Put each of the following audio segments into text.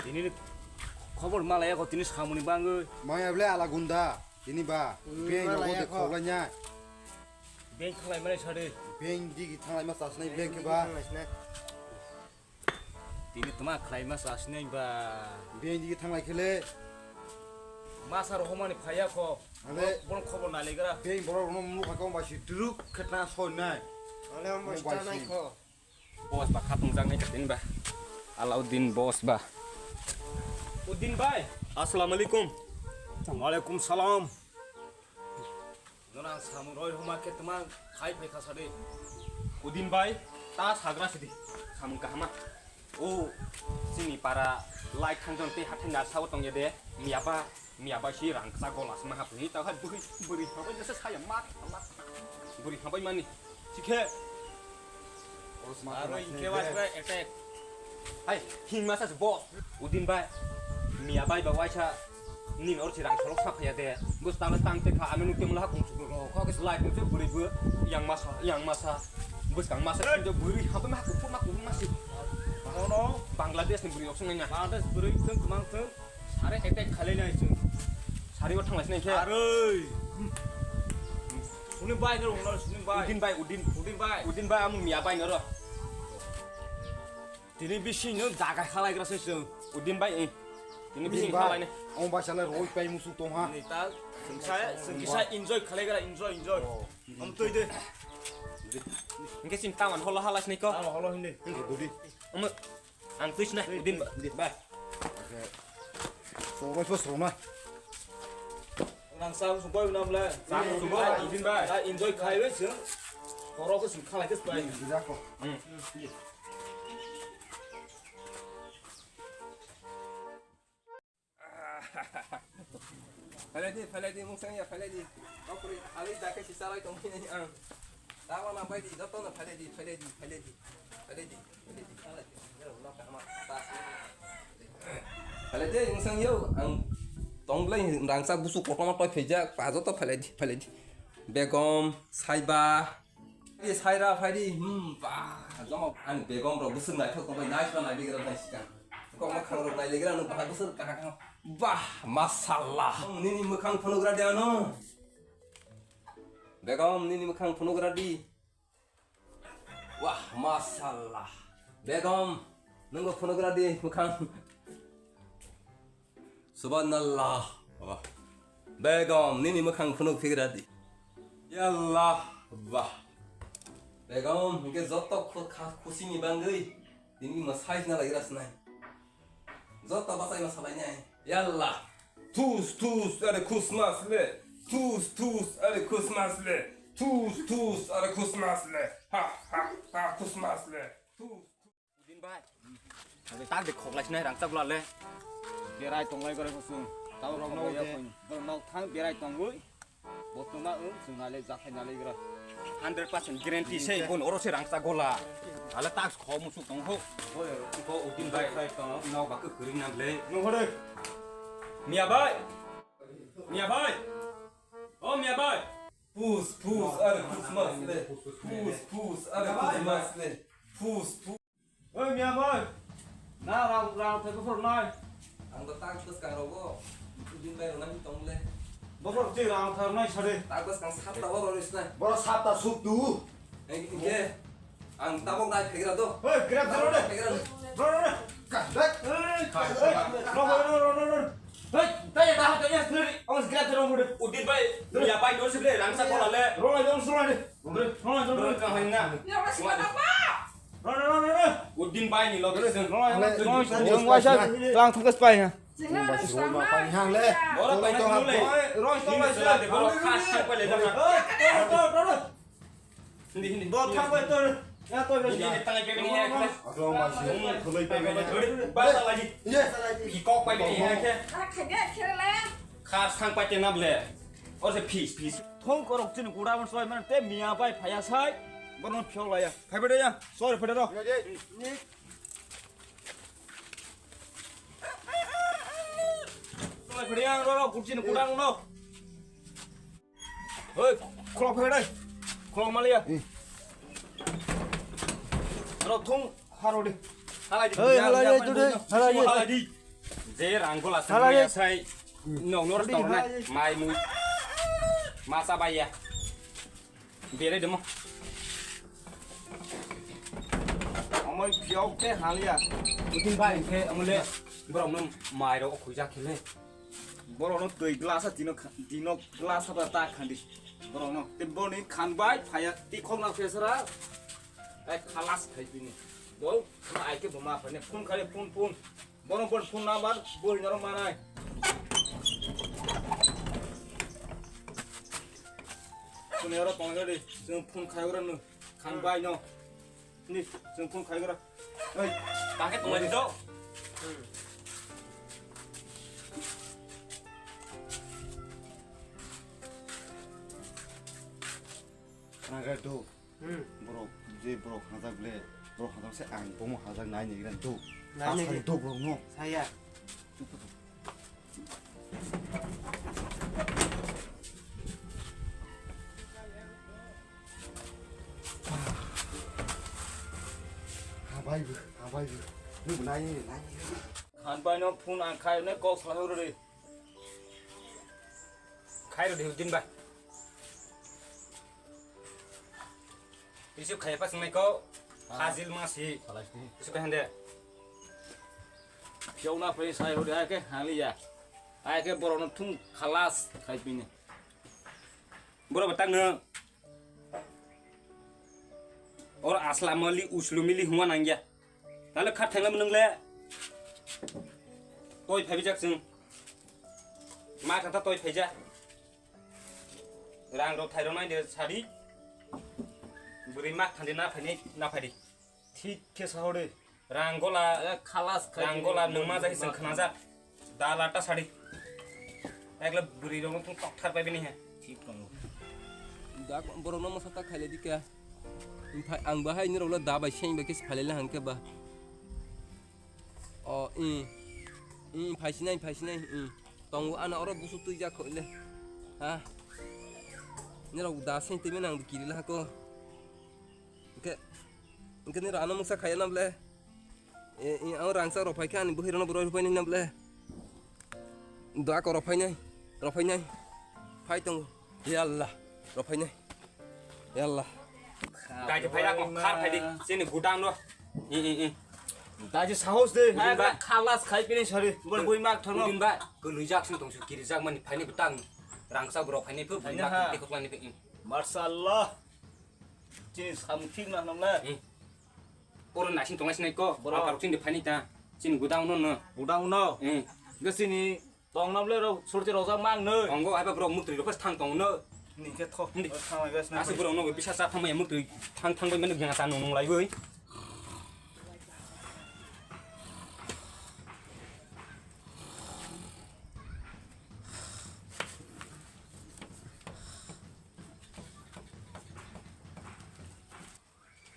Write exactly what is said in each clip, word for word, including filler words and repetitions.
Tini khobor malaya ko tini samuni bangwi. Maya ble ala gunda. Tini ba. Hmm, beng malaya rogo de ko. Khoglanya. Beng thanglai mani sade. Beng digi thanglai ma sasnai beng ke ba. Tini tuma khlai ma sasnai ba. Beng digi thanglai khele. Masa rohomani phaya ko. Ale. Bon khobor naligra. Beng borok no mukha kong ba si duruk khetna soi nai. Ale ang ba stanai ko. Boss ba khatung jang nai katin ba. Alauddin boss ba. Uddin bai. Assalamu alaikum. Wa alaikum salam. Nona samu roi homa ke tuma khai phai khasa de. Uddin bai ta sagra sidi. Samu kahama. O sini para lai khangjong te hathai na sawo tongye de. Miyaba Miya bai si rang kasa gola sima hapni ta hai buri buri habai jasa saya mat mat buri habai mani sikhe. Aro inke was ba attack. Hai hing masa bo Uddin bai. Miya bai ba waisa nin or si rang salok sa phaya de. Bus tang tang te kha amen utte mula hakung sukro kho ke slide nung buri bu yang masa yang masa bus kang masa jo buri habai ma hakung ma hakung masi. Kono Bangladesh ni buri oksong nanya. Bangladesh buri thung mang thung. Sare attack khalai nai chwng. Sari o thanglai sinai khe. Aroi. Suni bai no rong suni bai. Udin bai, Udin. Udin bai. Udin bai, amu miya bai no ro. Tini bisi no jaga khalai gra se chwng. Udin bai, eh. Tini bisi Udin bai. Khalai ne. Ong bai sala roi pai musu tong ha. Ni ta, sengsa, sengsa enjoy khalai gra, enjoy, enjoy. Oh. Am toi de. Engke sin tawan holo halai sinai ko. Tawan holo hinde. Engke dudi. Am Ang twis na, Udin ba. Di, ba. Soro so soro na. Nang sa su boy nam le. Sa su boy, Udin ba. Ah, enjoy khai we sung. Koro ko sung khalai kes bai. Di, di, di, ko. Hmm. Phalai di, phalai di, mungsang ya, phalai di. Kau kuri, ali dak ke sisa lai tong ini ang. Tawa na bai di, joto na phalai di, phalai di, phalai di. Phalai di, phalai di, phalai di. Phalai di, mungsang yo, ang tong belai rangchak busuk kotorma toi phaijak, pa joto phalai di, phalai di. Begom, Saiba, Phaidi, Saira, phaidi, hmm, ba, jomo, ani begom rok bwswk naithok tongbai, naisla naibigra nai sikang. Kok mwkhang rok nailegra, ano bahai bwswk kaham kaham. Bah, masallah. Nini mwkhang phunugra di ano. Begom, nini mwkhang phunugra di. Wah, masallah. Begom, nwngbo phunugra di mwkhang. Subhanallah. Wah. Begom, nini mwkhang phunuk phigra di. Yallah. Wah. Begom, hwnkhe joto khu-, kha-, khusini bangwi tini mwsai hwnna lagira swnai. Joto bachai ma salainai. Yallah. Tus, tus, are Christmas le. Tus, tus, are Christmas le. Tus, tus, are Christmas le. Ha, ha, ha, Christmas le. Tus. Udin bai. Tak de khoklai sinai rangchak gula le. Berai tonglai gore kusung. Tau rok no de. Borok nok thang berai tongwi. Botoma ung sung nale jakhai nale gra. Hundred percent guarantee sei bon oro se rangchak gola. Ale tak kho musuk tong ho. Ko Udin bai. Nok ba kwrwi nam le. No hore. Miya bai. Miya bai. O Miya bai. Pus, pus, are Christmas le. Pus, pus, are Christmas le. Pus, pus. Oi, Miya bai. Na rang, rang thai buphur nai. Ang to tak bwskang rogo. Udin bai rwnai tong le. Buphur chi rang thar nai sare. Tak bwskang sapta oro ris nai. Boro sapta suk tu. Engke. Ang tabok nai phegra do. Oi, grab zero de. Phegra do. Bro, bro, bro. Ka, dai. Oi, oi, no, no, no, no, no. Hei, taya tahu taya sendiri. Awas gerak terus muda. Udin bai, ya bai dong sih rangsa kola le. Rola dong suruh deh. Rola dong suruh. Ka hain na. Ya masih ada apa? Rola, rola, rola. Udin bai ni lo. Rola, rola, rola. Yang wajah lang tugas pai ya. Rola bai ni le. Rola bai ni le. Rola khas tak pai le. Rola, rola, rola. Hindi, hindi. Bo thang bai tor. Ya tor. Hindi, hindi, tangai pe bini ya. Ado ma si khulai pe bini. Ba sa lagi. Ye. Pi kok pai bini ya ke. Khas thang pai te na ble. Or se pis, pis. Thong korok chini kuda mon soi man te miya bai phaya sai. Bono phyo la ya. Khai bede ya. Sorry bede ro. Soi bede ya ro ro kuchini kuda no. Hei, khulok phai dai. Khulok maliya. Aro thung haro de. Halai di. Hei, halai di, tu de. Halai di. Halai di. Je rang gola Salary. Sangya sai. Nong nor Bidi tong na. Hai. Mai mui. Masa baya. Bele demo. Amoi phiyok te haliya. Utin bai ke amule. Borok no mai ro khuja khele. Borok no twi glass a tino kha-, tino glass a ta khandi. Borok no. Te boni khan bai phaya ti khok na phesara. Ai khalas khai pini. Bol, ai ke boma phane phone khale phone phone. Bono phone phone number boi noro manai. Phone yoro tong jodi, jeng phone khai ura nu. Khan bai no. Ni, jeng phone khai ura. Oi, ta ke tong jodi do. Naga do. Hmm. Borok je borok hajak le, borok hajak se ang bomo hajak nai ni gran do. Nai ni. Asai do borok no. Saya. Habai bu, habai bu. Ni nai ni, nai ni. Khan bai no phone ang khai ne kok salai ro re. Khai ro de din bai. Receive khai pa swngnai ko. Ah. Hajil ma si. Salai si. Receive khai hande. Phiyauna phai sai hori ai ke hali ya. Ai ke borok no thung khalas khai pini. Borok batang no. Or asla mali uslu mili huma nangya. Tale khat thangla mwnung le. Toi phaibijak chwng. Ma thata toi phaija. Rang rok thai rok nai de sadi. Bwrwi mak thandi na phaini na phaidi. Thik khe sahori. Rang gola, eh, khalas khai rang gola nungma jai chwng khnaja. Da lata sadi. Ekla bwrwi rok tok thar pai bini he. Thik tongo. Da borok no masa ta khaile dikha. Ang bahai ni rok le da bai seng bai khe phalai le hangke ba. O, i, i, phaisinai, phaisinai, i. Tongo ano oro busu twijak kho le. Ha? Nirok da sen timi nang kiri la ko. Ke, ke nirok ano mungsa khaya nam le. E, i, ang rangsa rok phai kha ani buhiro no borok phai nam le. Da ko rok phai nai, rok phai nai. Phai tongo. Ya Allah, rok phai nai. Yalla. Dai phai da ko khar phai di. Sini gudang no. I, i, i. Dai sahos de. Udin ba. Khalas khai pini sari. Bol boi mak thano. Udin ba. Ko lui jak sing tong su kiri jak mani phai ni butang. Rangsa bro phai ni phu boi mak te khok lani phu. Mashallah. Chini sam thik na nam na. Poro nasing tong sinai ko. Bro. Ang karok sing de phai ni ta. Sini gudang no no. Gudang no. Ge sini Tong nam le rok, surti rok jak mang noi. Tongo, ai ba borok muktwi rok thang tong no. Ni khe tho. Hindi. Thang lai gas na. Asuk borok no bisa sa thang mai muktwi thang thang bai mano gana sa nung nung lai bai.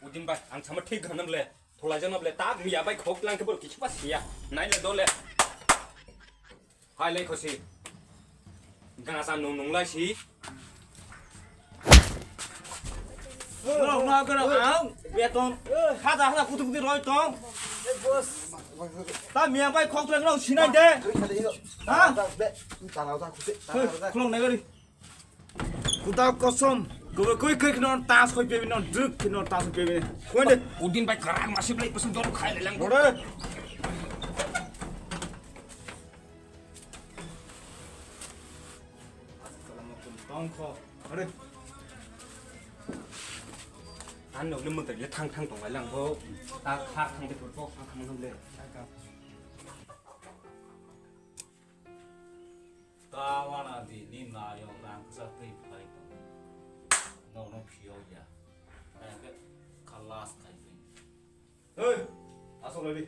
Udin bai, ang sama thik ganam le. Thulai jano ble tak miya bai khok lang ke bol kichpa siya. Nai le dole. Hai lai khosi. Gasa nung nung lai si. Bro, na bro, ang beton. Hada hada kutu kutu roi tong. Bos. Ta miya bai khok lang rong sinai de. Ha? Be, ta na ta kusi. Khulong nai gari. Kuda kosom, kuda koi koi kino tas koi pebi non druk kino tas koi pebi. Koi de. Udin bai karang masih belai pesan dor khai lelang. Bro. Tongkho. Are. An nok le mutai le thang thang tong lai lang bo. Ta kha thang de bo thang thang le. Ta wana di ni nayong rang kisa twi phai tong. Nokno phiyok ya. Rang khe khalas khai tong. Hey, asok lagi.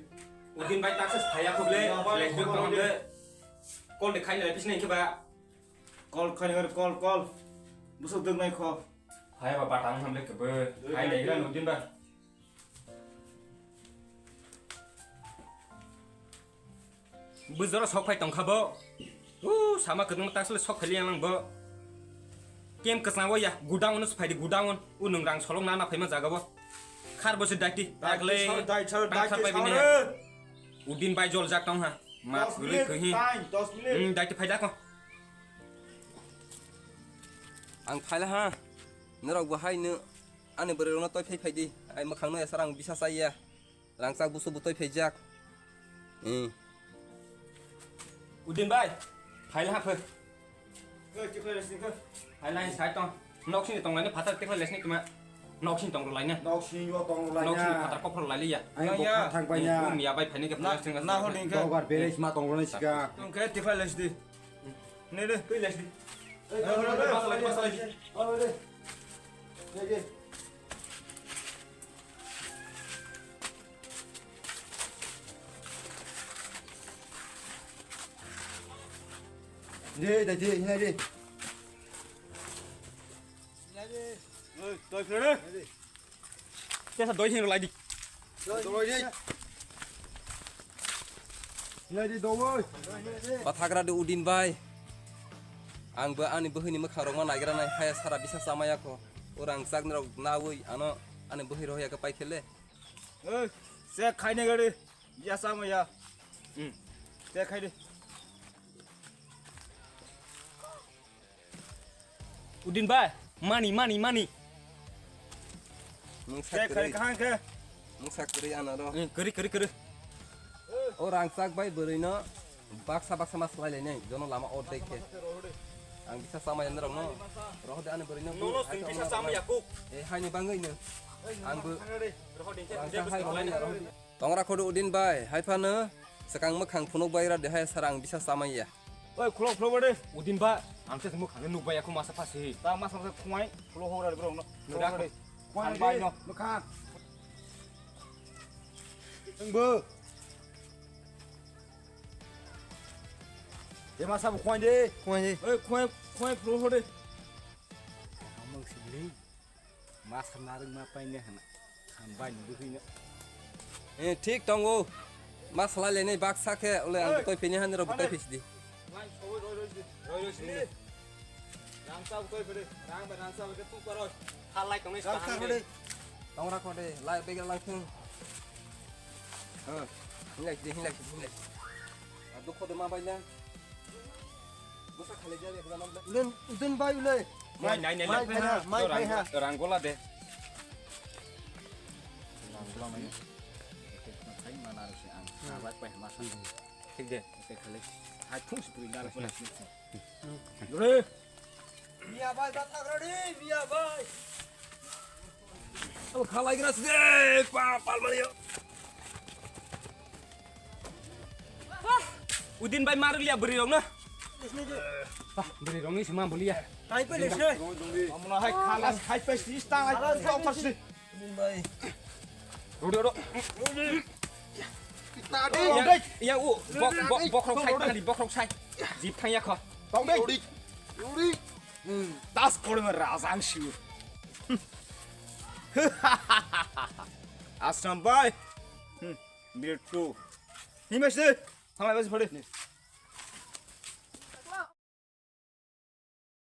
Udin bai taksa saya khuble. Ya, bai, lek bai, khuble. Kol de khai lai pisnai khe ba. Kol khai ngar kol kol. Busuk dong nai kho. Hai ba batang hamle khe be. Hai lai ga Udin ba. Bujoro sok phai tongkha bo. U sama kwdwng taksle sok phai liya nang bo. Kem kwchang o ya, godown no phai di godown. U nwng rang solong na na phai ma jaga bo. Khar bo se daiti. Daiti sar, daiti sar, daiti sar. Udin bai jol jak tong ha. Ma dos kwrwi minute kwhi. Time, dos minute. Hmm, daiti phaida ko. Ang phaila ha. Norok bo hai no ani bwrwi rokno toi phai phai di. Ai mwkhang no esar ang bisa chaya. Rangchak busu butoi phaijak. Hmm. Udin bai, phaila ha phai. Oi, tikhlai lesni kha. Phaila hai sai tong. Nok sini tong laina phatar tikhlai lesni kma. Nok sini tong laina. Nok sini yo tong laina. Nok sini phatar kophol lai liya. Ai bo ya. Kha thang bai na. Hmm, ya bai phaini ke na, phatar sini na ka. Hol ding kha. Dogar beres ma tong laina sika. Tong khe tikhlai lesdi. Ne ne, twi lesdi. Oi, oi, oi, oi, oi, oi, oi, oi. Dei, dei, dei, hinai dei. Oi, toi phere. Tesa doi hin lai di. Doi dei. Hinai dei, doi. Pathagra de Udin bai. Ang bo ani bwhwini mwkhang rokma naigra nai haya sara bisa chamaya kho. O rangchak norok nawi ano ani bwhwi rohya khe pai khele. Oi, se khaine gari. Ya sama ya. Hmm. Te khai de. Udin bai, mani, mani, mani. Mungsa kwrwi. Te khai kahang khe. Mungsa kwrwi anaro. Hmm, kwrwi, kwrwi, kwrwi. O rangchak bai bwrwi no baksa baksa ma swlai lainai jono lama o dei khe. Ang bisa sama yan rok no. Rohde ani bwrwi no. No, no, sing bisa sama ya kuk. Eh, haini bangwi no. Ang bo. Rohde, rangchak hai rok no. Tongra khodo Udin bai, hai phano swkang mwkhang phunuk bai ra de hai sara ang bisa chamai ya. Oi, khulok, khulok, bade. Udin ba, ang se mwkhang nuk bai ya khu masa phasi. Ta masa masa khumai, khulok hok ra de bro no. Nuk da. Khumai bai no. Mwkhang. Tengbo. Ye masa bo khumai de. Khumai de. Oi, khumai, khumai khulok hok de. Amang sibli. Masa narwk ma paine hana. Hambai ni bwkhwino. Eh, thik tongo. Ma swlai lainai baksa khe, ole ang twi phini hani rok twi phisi di. Lai soi roi roi di. Roi roi sini. Rang sa twi phede. Rang ba rang sa ke tu paroi. Halai tongnai sa hang de. Tongra khode, lai bege lang thung. Ha, hinlai di, hinlai di, hinlai. Adu khode ma bai na. Bwsa khali jabe bwsa nang. Udin, Udin bai ule. Mai nai nai. Mai phai ha, mai phai ha. Rang gola de. Rang gola mai. Thik na thai mana ro se ang. Sabat pai ma sa. Thik de. Te khali. Hai thung si puri dal pura si. Re. Mia bai ba thak rodi, Mia bai. Khalai gra se pa pal mari. Wah, Udin bai marliya bwrwi rok no. Wah, bwrwi rok ni sima buliya. Kai pe lesne. Amuna hai khalas khai pe si stang hai. Khalas khai pe si. Udin bai. Rodi rodi. Tadi. Ya, ya u bok bok bokrok sai tadi bokrok sai. Jip thang ya kho. Tong dei. Rodi. Rodi. Tas kore ma razang shu. Asram bai. Birtu. Ni mesti. Thanglai basi phade.